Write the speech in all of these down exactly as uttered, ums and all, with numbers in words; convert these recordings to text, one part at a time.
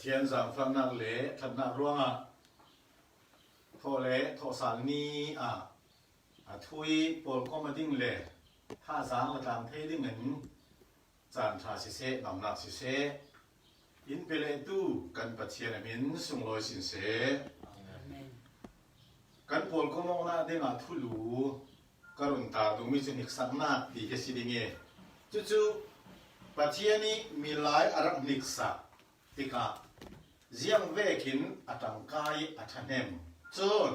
Pathian zaangfahnak le ṭhatnak ruangah thawh le thawhsal ni ah a thu i pawlkom a ding le thazaang la tlang thei dingin caan ṭha siseh, ngamnak siseh, in pe lehtu kan Pathian a min sunglawi sin seh. Amen. Kan pawlkom awknak dingah thulu ka run tar duhmi cu hniksaknak ti hi a si ding i, cucu Pathian i milai a rak hniksak tikah ziang vekin a ṭangkai a ṭhahnem. Cun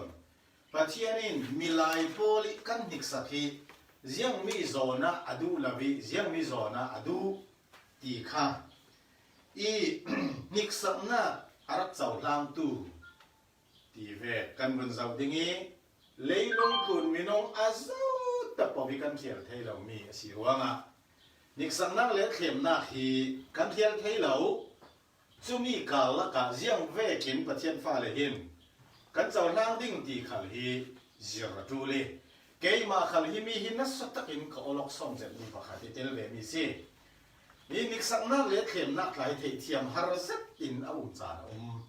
Pathian in milai pawl i kan hniksak hi ziangmi zawnah a duh lo i ziangmi zawnah a duh ti kha i hniksaknak a rak cohlangtu ti ve kan vun zoh ding i, leilung tlun minung a zoh tak paoh hi kan hrial thei lomi a si ruangah hniksaknak le thlemnak hi kan hrial thei lo. Cumi karlak ah ziang vekin Pathian fale hin kan cohlang ding ti khal hi zir a ṭul i, keimah khal himi hi nasa takin ka awlok sawm zetmi pakhat hi tel vemi si. Hi hniksaknak le thlemnak tla hi theihthiam har zet in a um caan a um.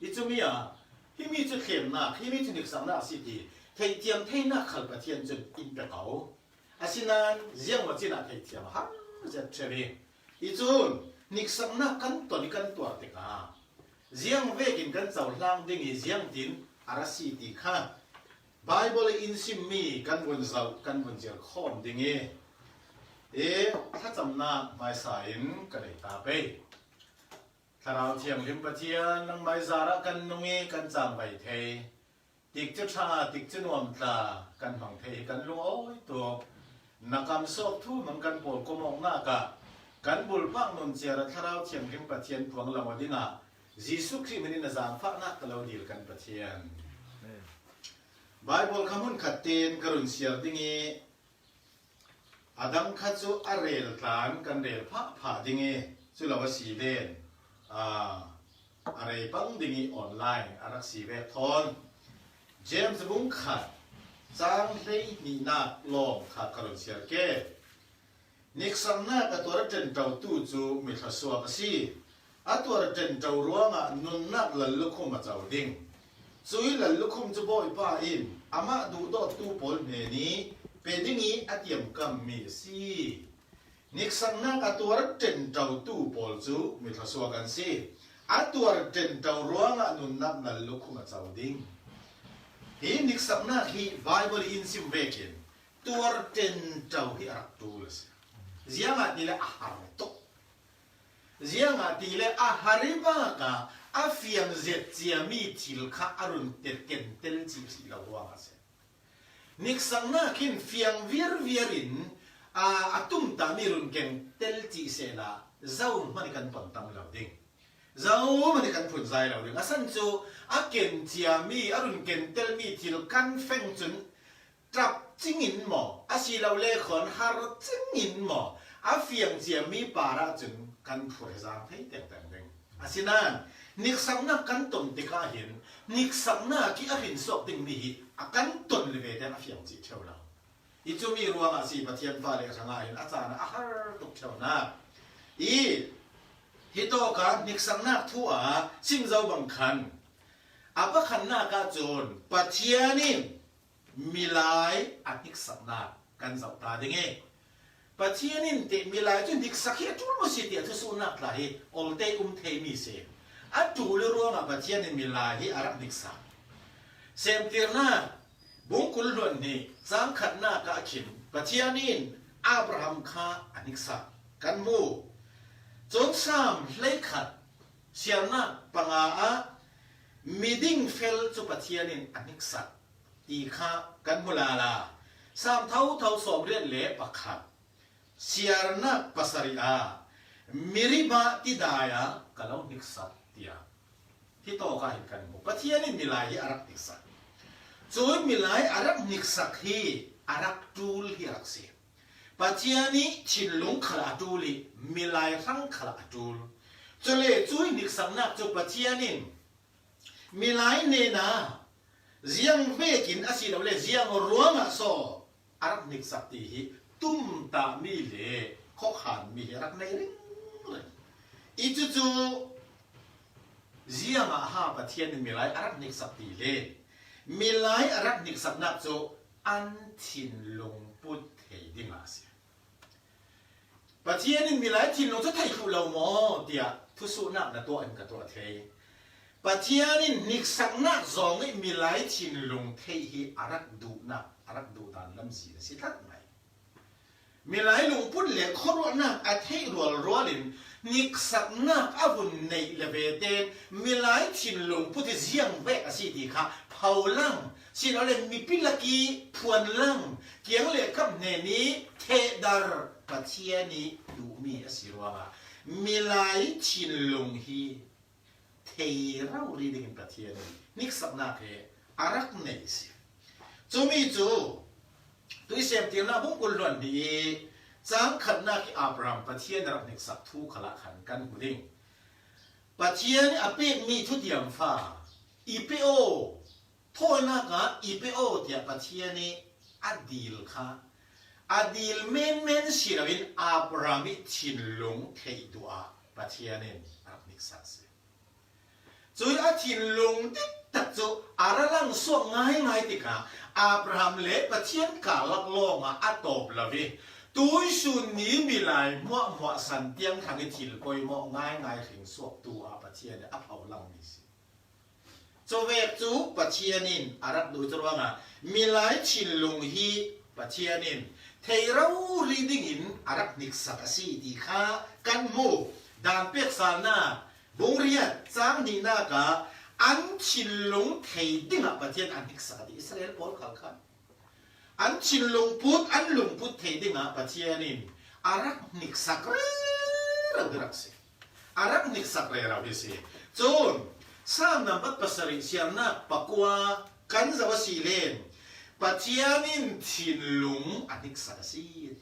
I cumi ah himi cu thlemnak, himi cu hniksaknak a si ti theihthiam theinak khal Pathian cun in pe ko. Asinain ziangmaw cin ah theihthiam a har zet ṭheu hi. I cun hniksaknak kan ton i kan tuar tikah ziang vekin kan cohlang ding i ziangtin a ra si ti kha Baibal i in simmi kan vun zoh, kan vun zir khawm ding i, e, thlacamnak hmaisa in ka nei ta pei. Thlarau Thianghlim Pathian, nangmah zarah kan nung i kan cangvai thei. Tikcu ṭha, tikcu nuam tla kan hmang thei hi kan lungawi tuk. Na kamsawk thu hmang kan pawlkom awknak ah kan bulpak nun ciar a Thlarau Thianghlim Pathian puang lo a dingah Jesuh Khrih hmin in na zaangfahnak ka lo dil kan Pathian. Baibal kha hmun khat tein ka run siar ding i, a dang kha cu a rel tlan kan rel phah phah ding i, cu lo a si len, aa, a rei pang ding i online a rak si ve thawn. James bung khat, cang hleihnihnak lawng kha ka run siar ke. Hniksaknak a tuar ṭenṭotu cu mi thluasuak a si. A tuar ṭenṭo ruangah nunnak lallukhum a co ding. Cuih lallukhum cu Bawipa in amah duhdawttu pawl hnen i pe ding i a tiamkammi a si. Hniksaknak a tuar ṭenṭotu pawl cu mi thluasuak an si. A tuar ṭenṭo ruangah nunnak lallukhum a co ding. Hi hniksaknak hi Baibal in sim vekin tuar ṭenṭo hi a rak ṭul a si. Ziangahtile a har tuk. Ziangahtile a har i bak ah a fiang zet ciami thil kha a run tel, kentel cih si lo ruang a si. Hniksaknak hin fiang viarviar in, aa, a tumtahmi run kentel cih sehla zohman i kan ton tam lo ding. Zohman i kan phunzai lo ding. A san cu a ken ciami, a run kentelmi thil kan feng cun ṭap cingin maw, asilole khawn har cingin maw, a fiang ciami par ah cun kan phurhezang thei tengteng ding. Asinain hniksaknak kan ton tikah hin hniksaknak i a hrinsuak dingmi hi a kan ton le ve tiang a fiang cih ṭheu lo. I cumi ruangah si Pathian fale hrangah hin a caan ah a har tuk ṭheunak i, hitawkah hniksaknak thu ah sim zo bang khan a pakhatnak ahcun Pathian in milai a hniksaknak kan zoh ta ding i, Pathian in teh milai cu hniksak hi a ṭul maw si tiah thusuhnak tla hi olte um theimi si. A ṭul i ruangah Pathian in milai hi a rak hniksak. Semtirnak bung kul hluan hnih cang khatnak ah khin Pathian in Abraham kha a hniksak kan hmu. Cun Salm hleikhat, siarnak panga ah miding fel cu Pathian in a hniksak ti kha kan hmu lala. Salm thotho sawmriat le pakhat, siarnak pasarih ah Meribah tidai ah ka lo hniksak tiah hitawk ah hin kan hmu. Pathian in milai hi a rak hniksak. Cuih milai a rak hniksak hi a rak ṭul hi a rak si. Pathian i thinlung khal a ṭul i milai hrang khal a ṭul. Cule cuih hniksaknak cu Pathian in milai hnenah ziang vekin asilole ziang ruangah so a rak hniksak ti hi tumtahmi le khuakhanmi hi a rak nei ringring. I cucu Ziangah ha Pathian in milai a rak hniksak ti le milai a rak hniksaknak cu an thinlung put thei dingah a si. Pathian in milai thinlung cu theih hluh lo maw tiah thusuhnak na tuah in ka tuah thei. Pathian in hniksaknak zong ih milai thinlung theih hi a rak duhnak, a rak duh dan lamzin a si thlat mai. Milai lungput le khuaruahnak a theih rualrual in hniksaknak a vun neih le ve tein milai thinlung put hi ziang vek a si ti kha pholang, sinole mipi lak ih phuanlang, kiang le kap hnen ih thehdar Pathian ih duhmi a si ruangah milai thinlung hi thei rori dingin Pathian in hniksaknak he a rak nei a si. Cumi cu Tuisem tirnak bung kul hluan hnih ih cang khatnak ih Abraham Pathian rak hniksak thu khalah khan kan hmu ding. Pathian ih a pekmi thutiamfa i pe aw, thawinak ah i pe aw tiah Pathian ih a dil kha a dil menmen si loin Abraham ih thinlung theih duh ah Pathian in a rak hniksak a si. Cuih a thinlung diktak cu a ra langsuak ngaingai tikah Abraham le Pathian karlak lawngah a tawp lo ih tuihsun ni milai hmuahhmuah san tiang thang ih thil poimawh ngaingai hringsuaktu ah Pathian ih a pholangmi si. Cuvek cu Pathian in a rak duh cu ruangah milai thinlung hi Pathian in thei rori dingin a rak hniksak a si ti kha kan hmu. Dan peksalnak bung riat cang hnihnak ah an thinlung thei dingah Pathian an hniksak a ti Israel pawl khal kha. An thinlung put, an lungput thei dingah Pathian in a rak hniksak rero hi rak si. A rak hniksak rero hi si. Cun Salm nampat pasarih siarnak pakua kan zoh a si len Pathian in thinlung a hniksak a si.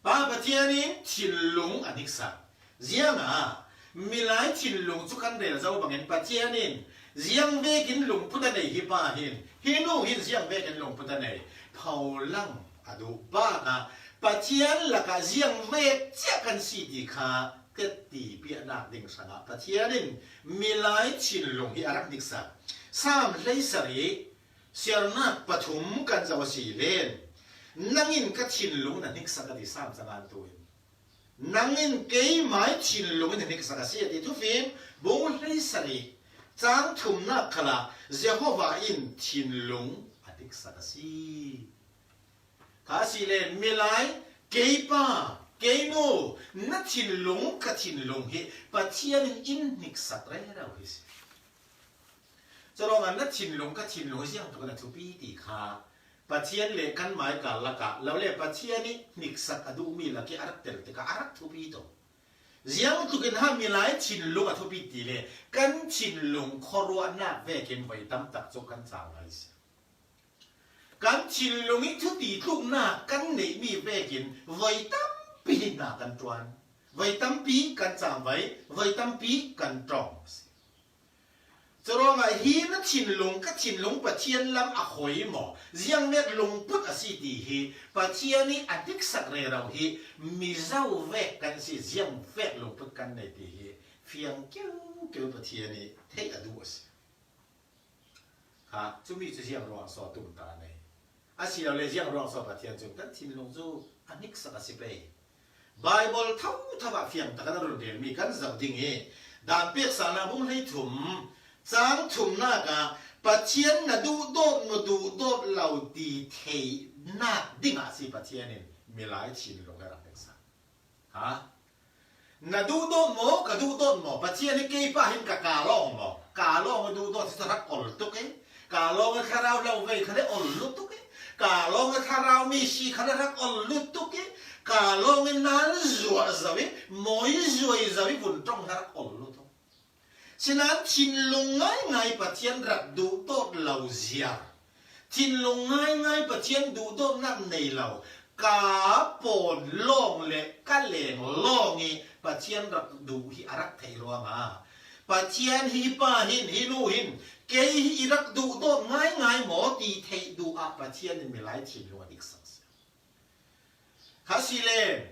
Pa Pathian in thinlung a hniksak. Ziangah milai thinlung cu kan rel zo bangin Pathian in ziang vekin lungput a nei hi pa hin, hi nu hin ziang vekin lungput a nei, pholang a duh bakah Pathian lakah ziang vek cia kan si ti kha tetti piahnak ding hrangah Pathian in milai thinlung hi a rak hniksak. Salm hleisarih siarnak pathum kan zoh a si len nang in ka thinlung na hniksak a ti Salm cangantu in. Nang in keimai thinlung in na hniksak a si a ti thufim bung hleisarih cang thumnak khalah Jehovah in thinlung a hniksak a si. Kha a si len milai, kei pa, kei nu, na thinlung ka thinlung hi Pathian in in hniksak rero hi si. Curuangah na thinlung ka thinlung hi ziangtluk in a thupi ti kha Pathian le kanmai karlak ah lo le Pathian ih hniksak a duhmi lak ih a rak tel tikah a rak thupi tawn. Ziangtluk in ha milai thinlung a thupi ti le kan thinlung khuaruahnak vekin voi tam tak cu kan cangvai si. Kan thinlung ih thuti tluknak kan neihmi vekin voi tampi hna kan ṭuan, voi tampi kan cangvai, voi tampi kan ṭong a si. Curuangah hi na thinlung, ka thinlung Pathian lam a hoi maw, ziangvek lungput a si ti hi Pathian ih a hniksak rero hi mizo vek kan si, ziangvek lungput kan nei ti hi fiang keukeu Pathian ih theih a duh a si. Kha, cumi cu ziang ruang so tumtah nei. Asilole ziang ruang so Pathian cun kan thinlung cu a hniksak a si pei. Baibal thotho ah fiang tak in a run relmi kan zoh ding ih, Dan peksalnak bung hleithum, cang thumnak ah Pathian na duhdawt maw duhdawt lo ti theihnak dingah si Pathian in milai thinlung a rak hniksak. Ha? Na duhdawt maw, ka duhdawt maw? Pathian hi kei pa hin ka ka lawng maw? Ka lawng a duhdawt hi rak ol tuk i. Ka lawng a thlarau lo vei kha le ol lutuk i. Ka lawng a thlarau mi si kha le rak ol lutuk i. Ka lawng a nal zuah zo i, mawi zuai zo i, vun ṭong kha rak ol lutuk. Sinain thinlung ngaingai Pathian rak duhdawt lo ziar, thinlung ngaingai Pathian duhdawtnak nei lo, ka pawn lawng le ka leng lawng i Pathian rak duh hi a rak theih ruangah Pathian hi pa hin, hi nu hin, kei hi i rak duhdawt ngaingai maw ti theih duh ah Pathian in milai thinlung a diksak si. Kha si le,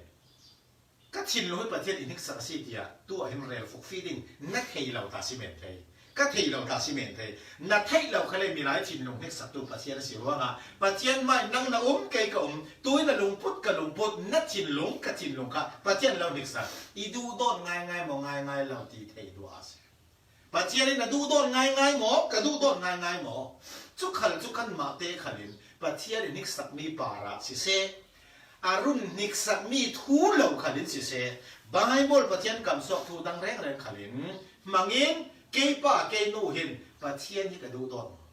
Ka thinlung hi Pathian in hniksak a si tiah tu ah hin rel fukfi ding na thei lo ta si men thei. Ka thei lo ta si men thei. Na theih lo kha le milai thinlung hniksaktu Pathian a si ruangah Pathian hmai nang na um, kei ka um, tu in na lungput ka lungput, na thinlung ka thinlung kha Pathian lo hniksak. I duhdawt ngaingai maw, ngaingai lo ti thei duh a si. Pathian in na duhdawt ngaingai maw, ka duhdawt ngaingai maw? Cu khal cu kanmah te khalin Pathian in hniksakmi parah siseh, a run hniksakmi thu lo khalin siseh, Baibal Pathian kamsuak thu dang rengreng khalin hmangin kei pa kei nu hin Pathian hi ka duhdawt maw?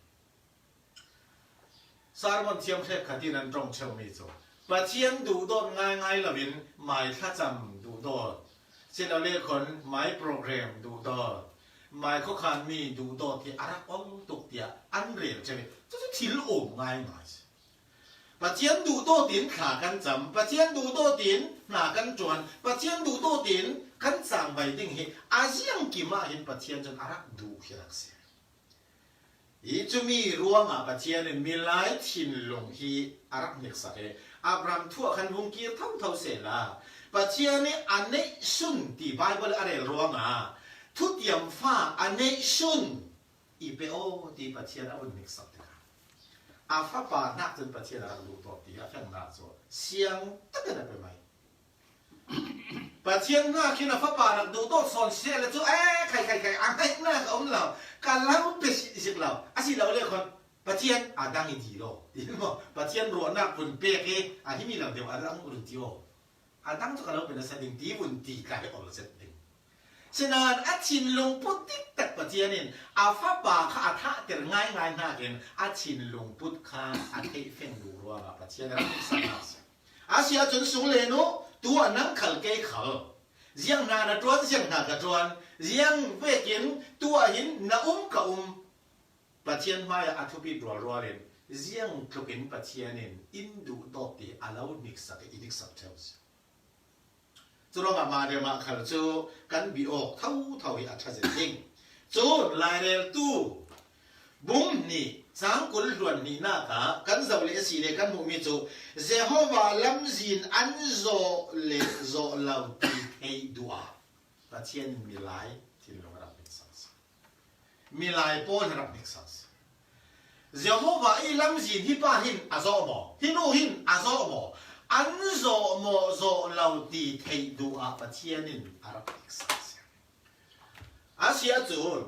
Sermon thiam hrekkhat in an ṭong cheuhmi cu Pathian duhdawt ngaingai loin mai thlacam duhdawt, silole khon mai program duhdawt, mai khuakhanmi duhdawt hi a rak ol tuk tiah an rel cheu i cucu thil um ngaingai si. Pathian duhdawt in thla kan cam, Pathian duhdawt in hna kan ṭuan, Pathian duhdawt in kan cangbai ding hi a ziangkim ah hin Pathian cun a rak duh hi rak si. Hi cumi ruangah Pathian in milai thinlung hi a rak hniksak i Abraham thu ah khan vung kir thotho sehla Pathian i a neihsun ti Baibal a rel ruangah thutiam fa a neihsun i pe aw ti Pathian a vun hniksak tikah a fapa hnak cun Pathian a rak duhdawt ti a fengnak cu siang takin a pe mai. Pathian hna khin a fapa rak duhdawt sawn seh le cu, eh, khai, khai, khai, a ngaihnak a um lo, ka lo pe si, zik lo, a si lo le khon, Pathian a dang i ti lo, ti maw? Pathian ruahnak vun pek i, a himi lo deuh, a dang vun ti aw. A dang cu ka lo pe nasa ding, ti vun ti ka he ol zet ding. Sinain a thinlung put diktak Pathian in a fapa kha a thahter ngaingai hnakin a thinlung put kha a theih feng duh ruangah Pathian a rak hniksak hna si. A si ahcun sung le nu, tu ah nang khal kei khal. Ziang hna na ṭuan, ziang hna ka ṭuan. Ziang vekin tu ah hin na um ka um. Pathian hmai ah a thupit rualrual in ziang tlukin Pathian in in duhdawt ti a lo hniksak i hniksak ṭheu si. Curuangah mah le mah khal cu kan bi awk thotho hi a ṭha zet ding. Cun laireltu bung hnih cang kul hluan hnihnak ah kan zoh le a si le kan hmuhmi cu Jehovah lamzin an zawh le zawh lo ti theih duh ah Pathian in milai thinlung a rak hniksak si. Milai pawl hi rak hniksak si. Jehovah i lamzin hi pa hin a zawh maw? Hi nu hin a zawh maw? An zawh maw zawh lo ti theih duh ah Pathian in a rak hniksak si. A si ahcun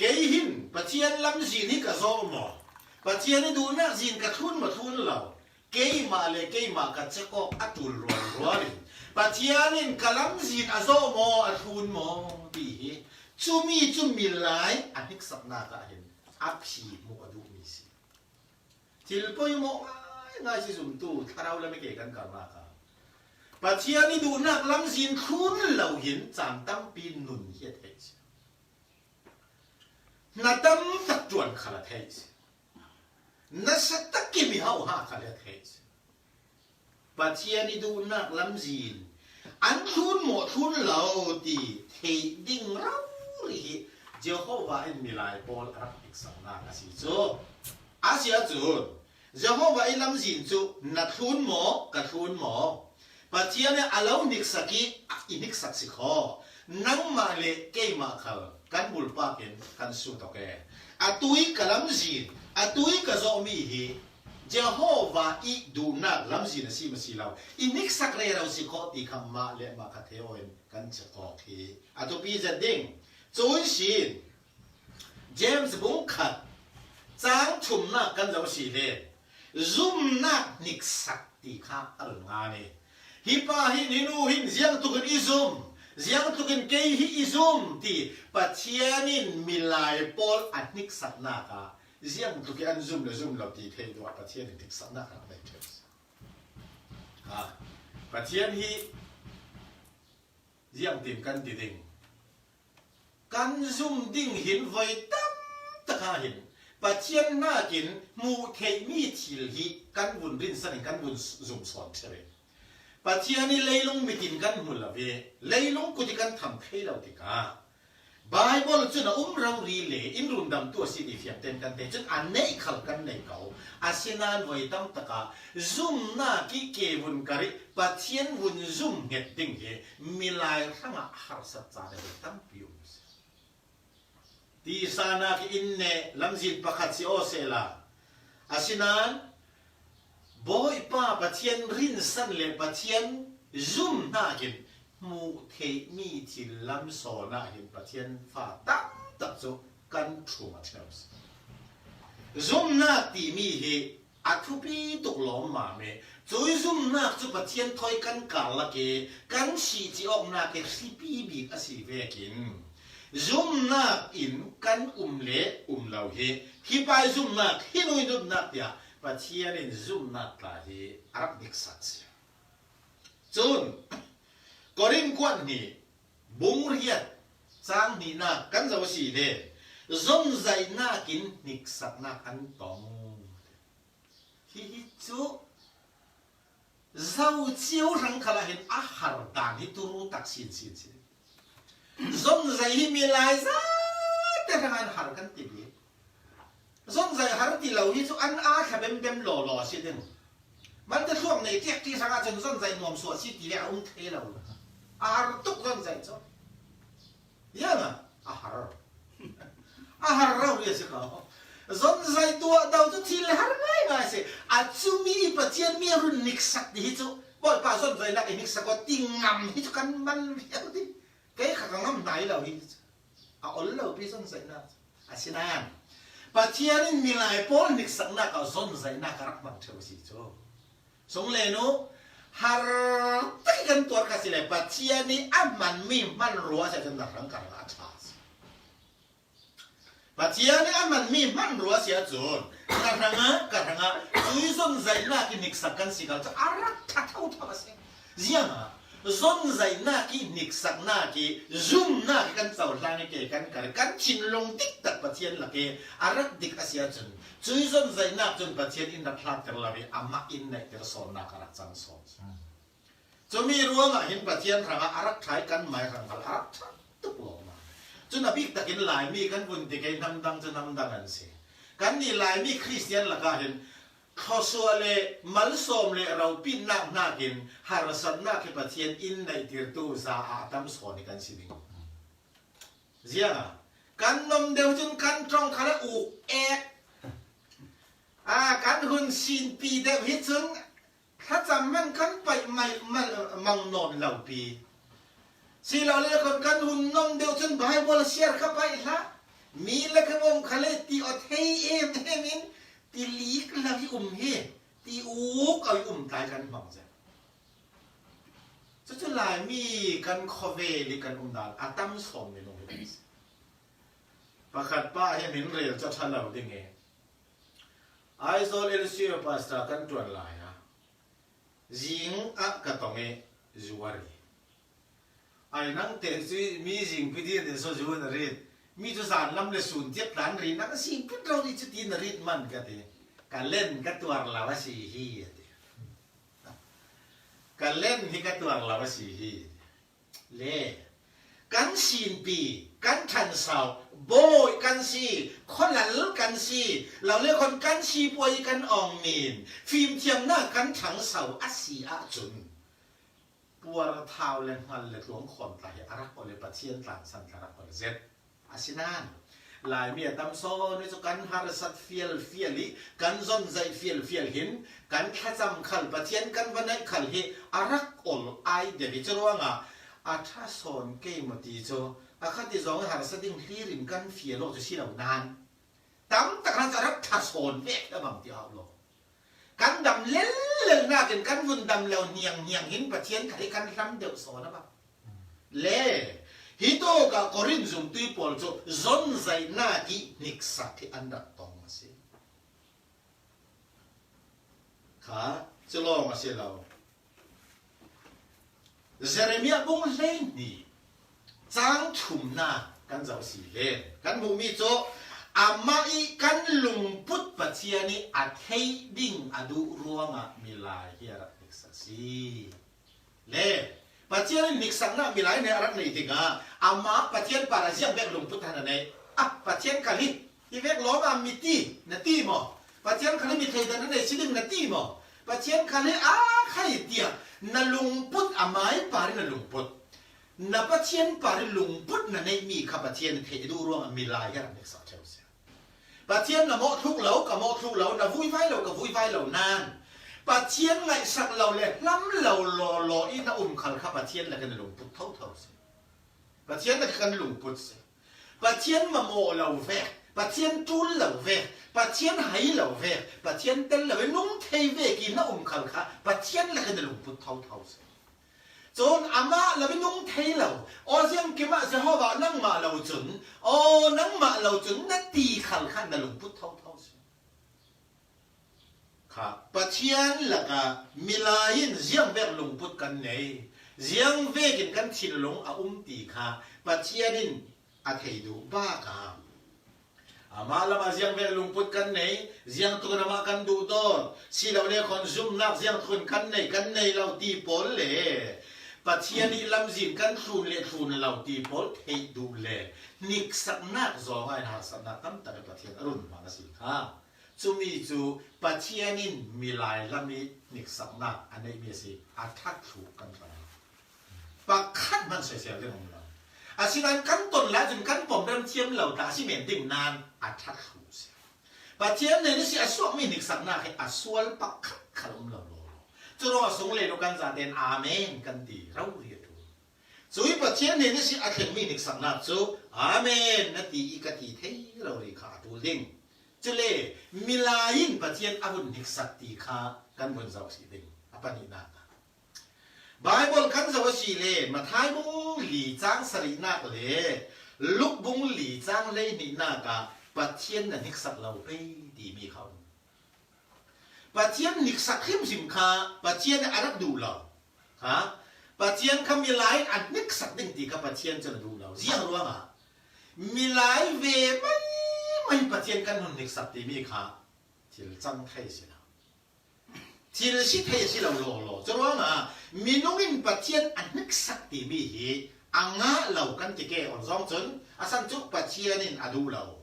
kei hin Pathian lamzin hi ka zawh maw? Pathian i duhnak zin ka thlun maw thlun lo? Keimah le keimah ka cek awk a ṭul rualrual in Pathian in ka lamzin a zawh maw, a thlun maw ti hi cumi cu milai a hniksaknak ah hin a phi hmuh a duhmi si. Thil poimawh ngaingai si zumtu thlarau lam i ke kan karnak ah Pathian i duhnak lamzin thlun lo hin caan tampi nun hi a theih si. Hna tam tak ṭuan khal a theih si. Nasa tak i mi hauha khal a theih si. Pathian i duhnak lamzin an thlun maw thlun lo ti theih ding rori hi Jehovah in milai pawl a rak hniksaknak a si cu. A si ahcun Jehovah i lamzin cu na thlun maw, ka thlun maw? Pathian in a lo hniksak i i hniksak si kho. Nangmah le keimah khal kan bulpak in kan sut awk e. Atu i ka lamzin, atu i ka zawhmi hi Jehovah i duhnak lamzin a si maw si lo, i hniksak rero si kho ti kha mah le mah kha thei aw in kan chek awk hi a thupi zet ding. Cun sin James bung khat cang thumnak kan zoh si le zumnak hniksak ti kha a run ngan i, hi pa hin, hi nu hin ziangtlukin i zum, ziangtlukin kei hi i zum ti Pathian in milai pawl a hniksaknak ah ziangtlukin an zum le zum lo ti theih duh ah Pathian in hniksaknak a rak nei ṭheu. Ha, Pathian hi ziangtin kan ti ding? Kan zum ding hin voi tam tak ah hin Pathian hnakin hmuh theihmi thil hi kan vun rinsan in kan vun zum sawn ṭheu i, Pathian i leilung mit in kan hmu lo i, leilung kut i kan tham thei lo tikah, Bible cun a um rori le in rundamtu a si ti fiang tein kan thei. Cun a neih khal kan nei ko. Asinain voi tam takah zumnak i ke vun kar i Pathian vun zum hnget ding hi milai hrangah harsat caan a tampi um a si. Tisa nak in ne lamzin pakhat si aw sehla, asinain Bawipa Pathian rinsan le Pathian zumnak in hmuh theihmi thil lam sawn ah hin Pathian fa taktak cu kan ṭhum a ṭheu. Zumnak timi hi a thupi tuk lawmmam i, cui zumnak cu Pathian thawi kan karlak i kan sihci awknak i hripi bik a si vekin, zumnak in kan um le um lo hi, hi pa i zumnak, hi nu i zumnak tiah Pathian in zumnak tla hi a rak diksak a si. Cun Korin kuat hnih bung riat cang hnihnak kan zoh a si le, zonzaihnak in hniksaknak an tong. Hihi cu zo cio hrang khal ah hin a har dan hi turu tak sinsin si. Zonzaih hi milai zate hrang an har kan ti bik. Zonzaih har ti lo hi cu an aa thla bembem lawlaw a si ding. Malte thluak nei tiak ti hrang ah cun zonzaih nuam suah si ti le a um thei lo. A har tuk zonzaih cu. Ziangah a har? A har rori a si ko. Zonzaih tuah do cu thil har ngaingai a si. A cumi i Pathian mi a run niksak ti hi cu Bawipa zonzaihnak i niksak aw ti ngam hi cu kan man viau ti. Kei kha ka ngam hna i lo hi cu. A ol lo pi zonzaihnak cu. Asinain Pathian in milai pawl niksaknak ah zonzaihnak a rak hmang ṭheu a si cu. Sung le nu, har tak i kan tuar kha si le Pathian i a hmanmi hmanrua si ahcun na hrang karah a ṭha a si. Pathian i a hmanmi hmanrua si ahcun na hrangah, ka hrangah, cui zonzaihnak i niksak kan si kal cu a rak ṭha thotho a si. Ziangah zonzaihnak i niksaknak i zumnak i kan cohlang i ke kan kar, kan thinlung diktak Pathian lak i a rak dik a si ahcun, cui zonzaihnak cun Pathian in rak hlattir lo i amah in naihtir sawnnak a rak cang sawn. Cumi ruangah hin Pathian hrangah a rak ṭha i kan mai hrang khal a rak ṭha tuk lawng. Cun a bik takin Laimi kan vun ti kei hnamdang cu hnamdang an si. Kannih Laimi Khristian lakah hin thluasuah le malsawm le ropitnak hnakin harsatnak hi Pathian in naihtirtu za ah a tam sawn i kan si ding. Ziangah kan nom deuh cun kan ṭong khal a uk ek. A kan hun sinpi deuh hi cun thlacam hmanh kan paih mai, mal, mang nawn lo pi. Silole khon kan hun nom deuh cun Baibal siar kha paih hlah. Mi le ka bawm khal le ti aw thei em em in ti lik lo i um hi, ti uk aw i um tlai kan hmang zet. Cucu Laimi kan khawvel i kan umdan a tam sawn minung hi kan si. Pakhat pa hi min rel cu a ṭha lo ding i Aizawl L C U pastor kan ṭuan lai a, zing ah ka tong i zuar i, ai nang te cu mi zingpi din in so zu na rit, mi cu zan lam le sun tiak tlan ri, nang zingpi ro ri cu ti na rit man ka ti. Ka len ka tuar lo a si hi a ti. Ka len hi ka tuar lo a si hi. Le kan sinpi, kan ṭhanso, bawi kan si, khualal kan si, lo le khon kan si puai kan awng min, fimthiamnak kan ṭhangso a si ahcun puar thau le hngal le tluang khawm tla hi a rak awl i Pathian tlansan tla rak awl zet. Asinain Laimi a tam sawn i cu kan harsat fialfial i kan zonzaih fialfial hin kan thlacam khal Pathian kan va naih khal hi a rak ol ai deuh i curuangah a ṭha sawn kei maw ti cu a khat i zong i harsa ding hlir in kan fial aw cu si lo nain tam tak hlan cu a rak ṭha sawn vek a bang ti a hau lo. Kan dam lellel nakin kan vun dam lo hnianghniang hin Pathian kha hi kan hlam deuh sawn a bang. Le hi tawkah Korin zumtu pawl cu zonzaihnak i hniksak hi an rak tong a si. Kha cu lawng a si lo. Jeremiah bung hleihnih cang thumnak kan zoh si len kan hmuhmi cu amah i kan lungput Pathian i a theih ding a duh ruangah milai hi a rak hniksak si. Le Pathian in hniksakna milai nih a rak neih tikah amah Pathian parah ziang vek lungput han a neih. Ah, Pathian khal hi, hi vek lawm a mi ti na ti maw? Pathian khal hi mi theidan na nei si ding na ti maw? Pathian khal hi a khai tiah na lungput, a mai par in na lungput, na Pathian par in lungput na neih mi kha Pathian theih duh ruangah milai hi a rak hniksak ṭheu si. Pathian na mawh thluk lo, ka mawh thluk lo, na vuivai lo, ka vuivai lo nan, Pathian ngaihsak lo le hlam lo lawlaw i na um khal kha Pathian lakah na lungput thotho si. Pathian lakah kan lungput si. Pathian mamawh lo vek, Pathian ṭul lo vek, Pathian hai lo vek, Pathian tel lo i nung thei vek i na um khal kha Pathian lakah na lungput thotho si. Cun amah lo i nung thei lo, aw ziangkim ah Jehovah nangmah lo cun, aw nangmah lo cun na ti khal kha na lungput thotho si. Kha Pathian lakah milai in ziangvek lungput kan nei, ziangvekin kan thinlung a um ti kha Pathian in a thei duh bak a. Amah lamah ziangvek lungput kan nei, ziangtukin amah kan duhdaw, si lo le khawn zumnak ziangtukin kan nei, kan nei lo ti pawl le Pathian ih lamzin kan thlun le thlun lo ti pawl theih duh le hniksaknak zongah in harsatnak tamtak in Pathian a run hmang a si kha. Cumi cu Pathian in milai lam ih hniksaknak a neihmi a si, a ṭhat thluh kan hram. Pakhat hman sesial ding um lo. Asinain kan ton lai cun kan pom rem thiam lo ta a si men ding nan a ṭhat thluh si. Pathian hnen ihsi a suakmi hniksaknak hi a sual pakhat khal um lo lawlaw. Curuangah sung le nu kan zaten amen kan ti rori a ṭul. Cui Pathian hnen ihsi a thlengmi hniksaknak cu amen na ti i ka ti thei rori kha a ṭul ding. Cule milai in Pathian a vun hniksak ti kha kan vun zoh si ding a pahnihnak ah. Baibal kan zoh a si le Matthai bung li cang sarihnak le Luk bung li cang hleihnihnak ah Pathian na hniksak lo pei timi kha um. Pathian hniksak hrimhrim kha Pathian a rak duh lo. Ha? Pathian kha milai in a hniksak ding ti kha Pathian cun a duh lo. Ziang ruangah milai ve maimai Pathian kan hun hniksak timi kha thil cang thei si lo. Thil si thei a si lo lawlaw. Curuangah minung in Pathian a hniksak timi hi a ngah lo kan ti ke on zong cun a san cu Pathian in a duh lo.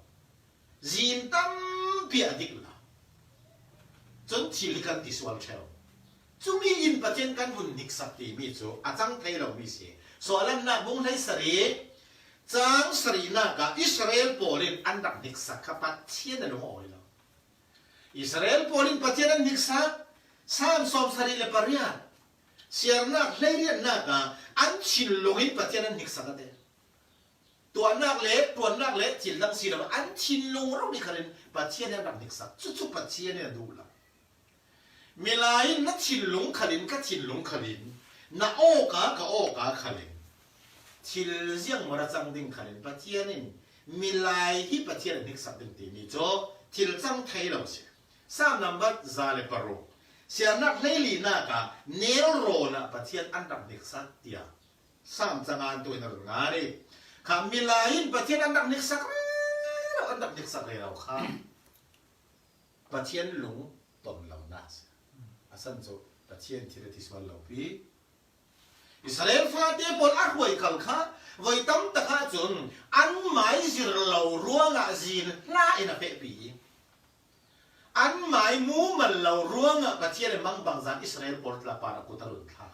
Zin tampi a dik lo. Cun thil hi kan ti sual ṭheu. Cumi in Pathian kan vun hniksak timi cu a cang thei lomi si. Suahlannak bung hleisarih cang sarihnak ah Israel pawl in an rak hniksak kha Pathian a lung a awi lo. Israel pawl in Pathian an hniksak, Salm sawmsarih le pariat, siarnak hleiriatnak ah an thinlung in Pathian an hniksak a ti. Tuahnak le ṭuannak le thil dang si lo an thinlung rori khalin Pathian an rak hniksak. Cucu Pathian in a duh lo. Milai in na thinlung khalin, ka thinlung khalin, na awka, ka awka khalin, thil ziangmawra cang ding khalin Pathian in milai hi Pathian a hniksak ding timi cu thil cang thei lo si. Salm nambat za le paruk, siarnak hleilinak ah nelrawn ah Pathian an rak hniksak tiah Salm cang an tuin a run ngan i kha milai in Pathian an rak hniksak rero, an rak hniksak rero kha Pathian lung ton lo na si. A san cu Pathian thil a ti sual lo pi. Israel fate pawl a hruai khal kha voi tam tak ah cun an mai zir lo ruangah zin hla in a fehpi i an mai mumal lo ruangah Pathian in mangbangzan Israel pawl tla par a kut a run thla.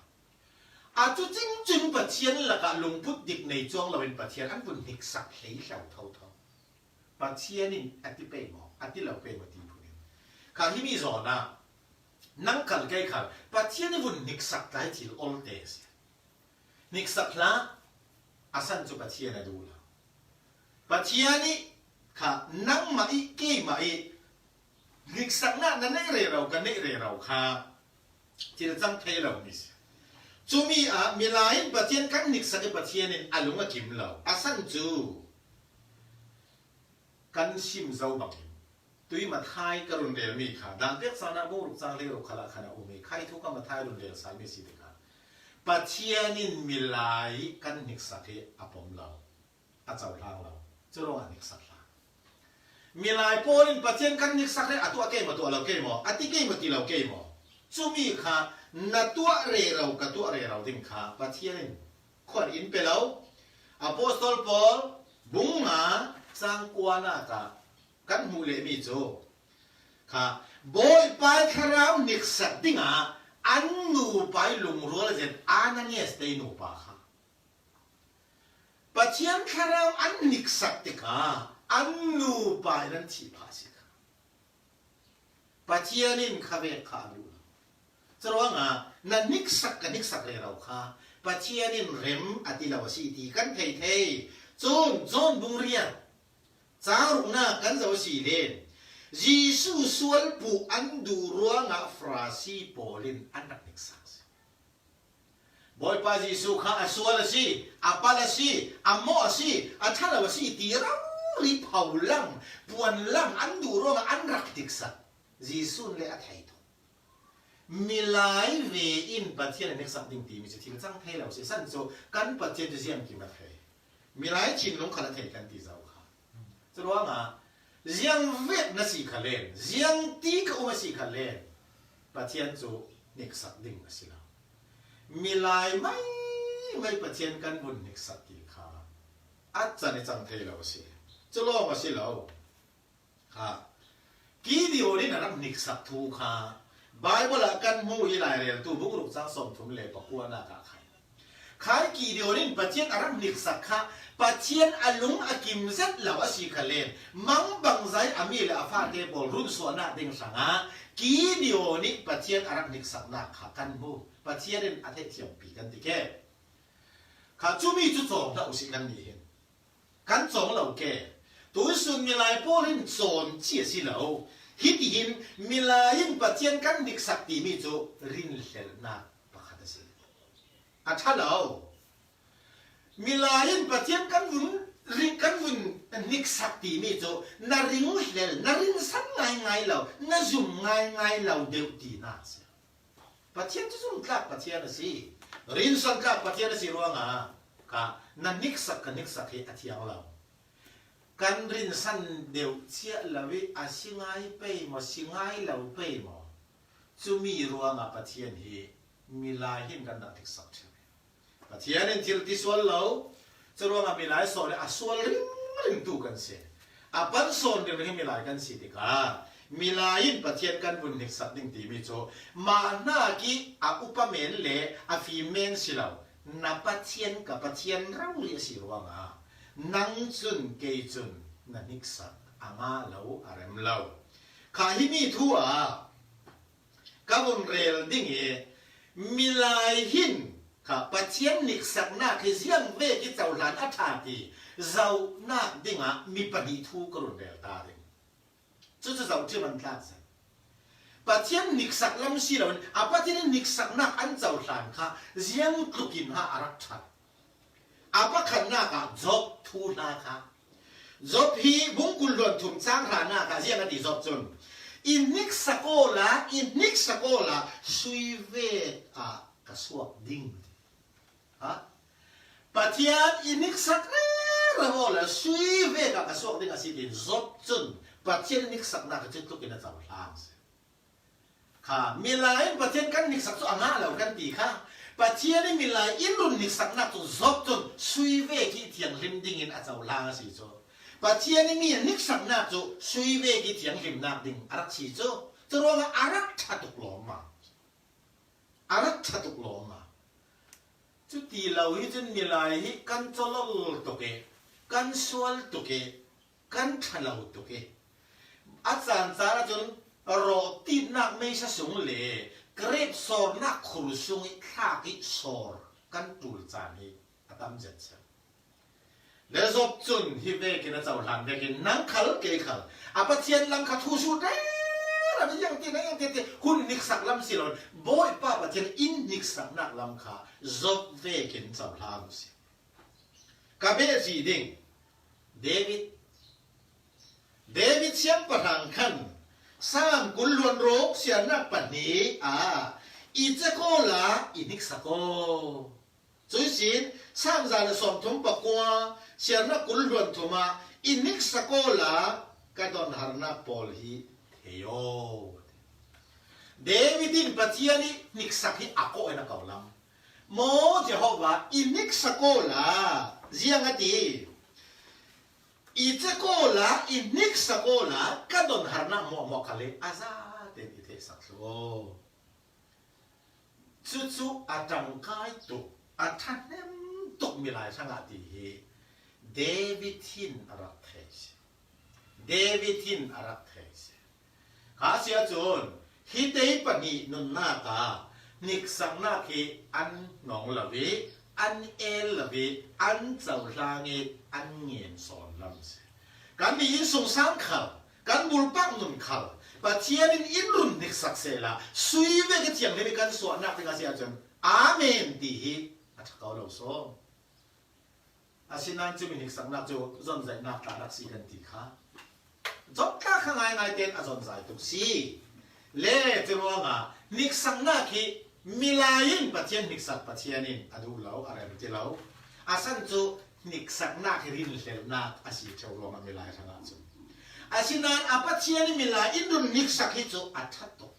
A cu cing cun Pathian lakah lungput dik nei cuang loin Pathian an vun hniksak hlei hlo thotho. Pathian in a ti pei maw, a ti lo pei maw ti phun in. Kha himi zawn ah nang khal kei khal Pathian i vun hniksak tlai thil olte a si. Hniksak hlah, a san cu Pathian a duh lo. Pathian i kha nangmah i keimah i hniksaknak na neih rero, ka neih rero kha thil cang thei lo mi si. Cumi ah milai in Pathian kan hniksak i Pathian in a lung a kim lo. A san cu kan sim zo bangin tui Matthai ka run relmi kha, dan pek caan ah bung ruk cang hleiruk khalah khan a um i, khai thu ka Matthai run rel salmi si tikah Pathian in milai kan hniksak hi a pom lo, a cohlang lo, cu ruangah hniksak hlah. Milai pawl in Pathian kan hniksak hi a tuah kei maw, tuah lo kei maw, a ti kei maw, ti lo kei maw? Cumi kha Na tuah rero, ka tuah rero ding kha Pathian in khuan in pe lo. Apostol Paul bung nga chang kuana ka kan hmuh leh mi cu kha, Bawipa i thlarau niksak dingah an nupa i lungrual zet Ananias te i nupa kha Pathian thlarau an niksak tikah an nupa in an thih phah si kha. Pathian in kha vek kha a duh lo. Curuangah na niksak ka niksak rero kha Pathian in rem a ti lo a si ti kan thei thei. Cun John bung riat cang ruknak kan zoh a si le Jesuh sual puh an duh ruangah Farasi pawl in an rak niksak si. Bawipa Jesuh kha a sual a si, a pal a si, a mawh a si, a ṭha lo a si ti rori pholam, puanlam an duh ruangah an rak niksak. Jesuh le a thei thung. Milai ve in Pathian a niksak ding timi cu thil cang thei lo si. San cu kan Pathian cu ziangkim a thei. Milai thinlung khal a thei kan ti zo kha. Curuangah ziang vek na si kha len, ziang ti ka um a si kha len, Pathian cu niksak ding a si lo. Milai mai mai Pathian kan vun niksak ti kha a can i cang thei lo a si. Cu lawng a si lo. Ha. Gideon in a rak niksak thu kha Baibal ah kan hmuh i laireltu bung ruk cang sawmthum le pakuanak ah khan khai Gideon in Pathian a rak niksak kha Pathian a lung a kim zet lo a si kha len, mangbangza i a mi le a fate pawl runsuahnak ding hrangah Gideon i Pathian a rak niksaknak kha kan hmu. Pathian in a theihthiampi kan ti ke. Kha cumi cu cawng hlah u si kan nih hin. Kan cawng lo ke. Tuisun milai pawl in cawn ci a si lo. Hitihin milai in Pathian kan niksak timi cu rinhlelnak pakhat a si. A ṭha lo. Milai in Pathian kan vun ring, kan vun niksak timi cu na ringhlel, na rinsan ngaingai lo, na zum ngaingai lo deuh tinak a si. Pathian cu zumtlak Pathian a si. Rinsantlak Pathian a si ruangah kha na niksak ka niksak hi a thiang lo. Kan rinsan deuh ciah lo i a si ngai pei maw, si ngai lo pei maw? Cumi ruangah Pathian hi milai hin kan rak niksak ṭheu. Pathian in thil ti sual lo, curuangah milai sawn le a sual ringringtu kan si. A pan sawn ringring hi milai kan si tikah milai in Pathian kan vun niksak ding timi cu mah hnak i a upa men le a fim men si lo, na Pathian ka Pathian rori a si ruangah nang cun kei cun na niksak a ngah lo, a rem lo. Kha himi thu ah ka vun rel ding i milai hin kha Pathian niksaknak hi ziang vek i cohlan a ṭha ti zohnak dingah mi pahnih thu ka run rel ta ding. Cucu zohṭhim an tlak zet. Pathian niksak lam si loin a Pathian i niksaknak an cohlan kha ziang tlukin ha a rak ṭhat. A pakhatnak ah Job thu hna kha. Job hi bung kul hluan thum cang hranak ah ziang a ti Job cun, i hniksak awla, i hniksak awla sui vek ah ka suak ding. Ha? Pathian i hniksak rero awla sui vek ah ka suak ding a si tiin Job cun Pathian i hniksaknak a cutlukin a cohlang si. Kha, milai in Pathian kan niksak cu a ngah lo kan ti kha. Pathian i milai in run niksaknak cu Job cun sui vek i thianghlim dingin a cohlang a si cu. Pathian i mi niksaknak cu sui vek i thianghlimnak ding a rak si cu. Curuangah a rak ṭha tuk lawmmam. A rak ṭha tuk lawmmam. Cuti lo hi cun milai hi kan cawlol tuk i, kan sual tuk i, kan ṭha lo tuk i, a caan caan ahcun rawhtitnak meisa sung le grape sawrnak khur sung i thlak i sawr kan ṭul caan hi a tam zet cang. Le Job cun hi vekin a cohlan vekin nang khal kei khal a Pathian lam kha thu su te ram i ziang ti, na ziang ti, ti hun niksak lam si lo, Bawipa Pathian in niksaknak lam kha Job vekin cohlan u si. Ka beh zi ding. David. David siangpahrang khan Salm kul hluan ruk siarnak pahnih ah i cek awla i hniksak aw. Cuihsin Salm za le sawmthum pakua siarnak kul hluan thum ah i hniksak awla ka donharnak pawl hi thei aw. David in Pathian i hniksak hi a kawh in a ko lam. Maw Jehovah, i hniksak aw la, ziang a ti. I cek aw la, i hniksak aw la, ka don harnak mawhmawh khal hi a zaten i theihsak thlu aw. Cucu a ṭangkai tuk, a ṭhahnem tuk milai hrangah ti hi David hin a rak thei si. David hin a rak thei si. Kha si ahcun, hi tei pahnih nunnak ah hniksaknak hi an nong lo i, an el lo i, an cohlang i, an ngen sawn lam si. Kannih innsungsang khal, kan bulpak nun khal, Pathian in in run hniksak sehla, sui vek i thianghlim i kan suahnak ding a si ahcun, Amen ti hi a ṭha ko lo sawn. Asinain cumi hniksaknak cu zonzaihnak tla rak si kan ti kha. Zomhtlak kha ngaingai tein a zonzai tuk si. Le curuangah hniksaknak hi milai in Pathian hniksak Pathian in a duh lo, a rem ti lo. A san cu hniksaknak hi rinhlelhnak a si ṭheu ruangah milai hrangah cun. Asinain a Pathian i milai in run hniksak hi cu a ṭha tuk.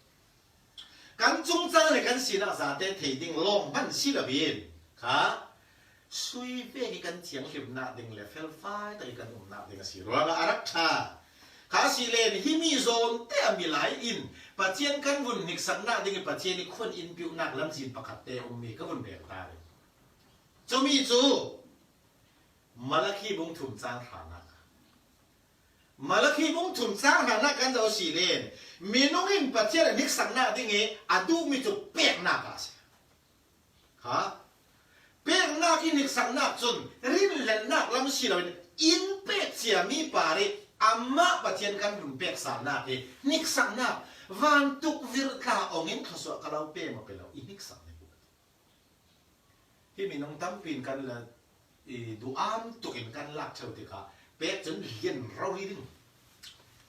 Kan cungcang le kan sinak zate thei ding lawng hman si loin kha sui vek i kan thianghlimnak ding le felfai tak i kan umnak ding a si ruangah a rak ṭha. Kha si len himi zawnte a milai in Pathian kan vun hniksaknak ding i Pathian i khuan in piuhnak lamzin pakhat te ummi ka vun bel ta rih. Cumi cu Malakhi bung thum cang hranak. Malakhi bung thum cang hranak kan zoh si len minung in Pathian a hniksaknak ding i a duhmi cu peknak a si. Ha? Peknak i hniksaknak cun rinhlelhnak lam si loin in pek ciami par i amah Pathian kan vun peksanak i hniksaknak vantuk virh tla ong in thluasuah ka lo pe maw pe lo i hniksak ding. Hi minung tampi in kan la i duam tuk in kan lak ṭheu tikah pek cun lian rori ding,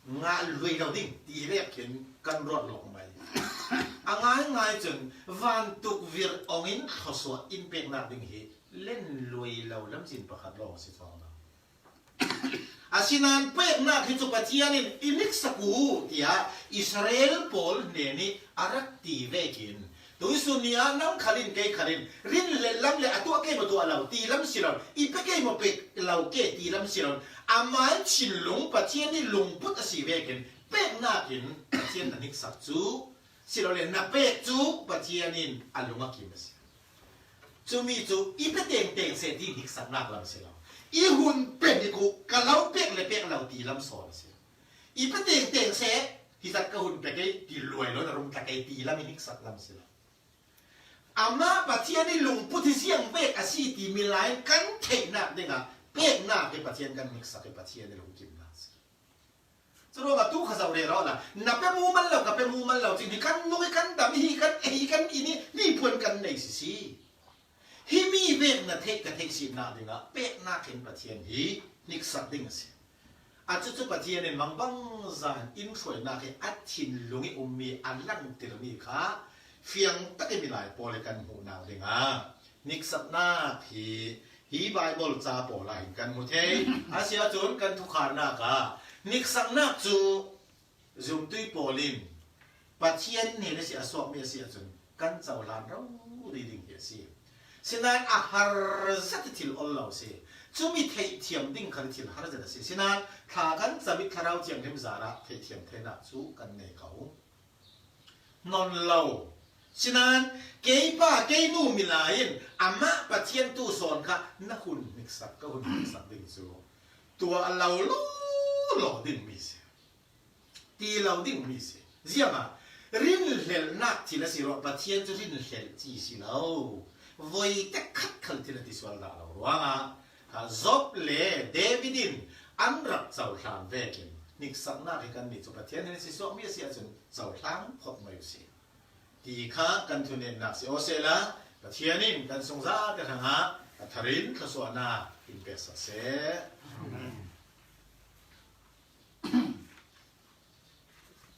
ngah lui lo ding ti vek khin kan ruat lawk mai. A ngaingai cun vantuk virh ong in thluasuah in peknak ding hi len lui lo lamzin pakhat lawng a si cuang lo. Asinain peknak hi cu Pathian in i hniksak uh, tiah Israel pawl hnen i a rak ti vekin tuihsun ni ah nang khal in kei khal in rinhlelh lam le a tuah kei maw tuah lo ti lam si lo, i pe kei maw pe lo ke ti lam si lo, amai thinlung Pathian i lungput a si vekin peknak in Pathian na hniksak cu si lo le na pek cu Pathian in a lung a kim a si. Cumi cu i pe tengteng seh ti hniksaknak lam si lo. I hun pe hnik uh ka lo pek le pek lo ti lam sawn a si. I pe tengteng seh hi zat ka hun pe kei ti luai lo na rum ta kei ti lam i hniksak lam si lo. Amah Pathian i lungput hi ziang vek a si ti milai in kan theihnak dingah peknak hi Pathian kan hniksak hi Pathian i lungkimnak si. Curuangah tu kha zoh rero la, na pe mumal lo, ka pe mumal lo cin hi kan nung i kan dam hi kan ei kan in i hnipuan kan nei sisi. Hi mi vek na theih ka theih sihnak dingah peknak in Pathian hi hniksak ding a si. A cucu Pathian in mangbangza in hruainak hi a thinlung i ummi a langtirmi kha fiang tak i milai pawl i kan hmuhnak dingah hniksaknak hi hi Baibal ca pawl ah hin kan hmu thei. A si ahcun kan thukharnak ah hniksaknak cu zumtui pawl in Pathian hnen a si a suakmi a si ahcun kan cohlan rori ding hi a si. Sinain a har zat i thil ol lo a si. Cumi theihthiam ding kha thil har zat a si. Sinain thla kan cam i Thlarau Thianghlim zarah theihthiam theinak cu kan nei ko. Nawn lo. Sinain kei pa, kei nu milai in amah Pathian tu sawn kha na hun hniksak, ka hun hniksak ding cu tuah lo lawlaw ding mi si. Ti lo ding mi si. Ziangah rinhlelhnak thil a si ruah, Pathian cu rinhlelh ci si lo. Voi tek khat khal thil a ti sual dah lo ruangah, ha, Job le David in an rak cohlan vekin hniksaknak hi kannih cu Pathian hin a si suakmi a si ahcun cohlang phawt mai uh si ti kha kan thunetnak si aw sehla, Pathian in kan sungzate hrangah a tharin thluasuahnak in peksak seh. Amen.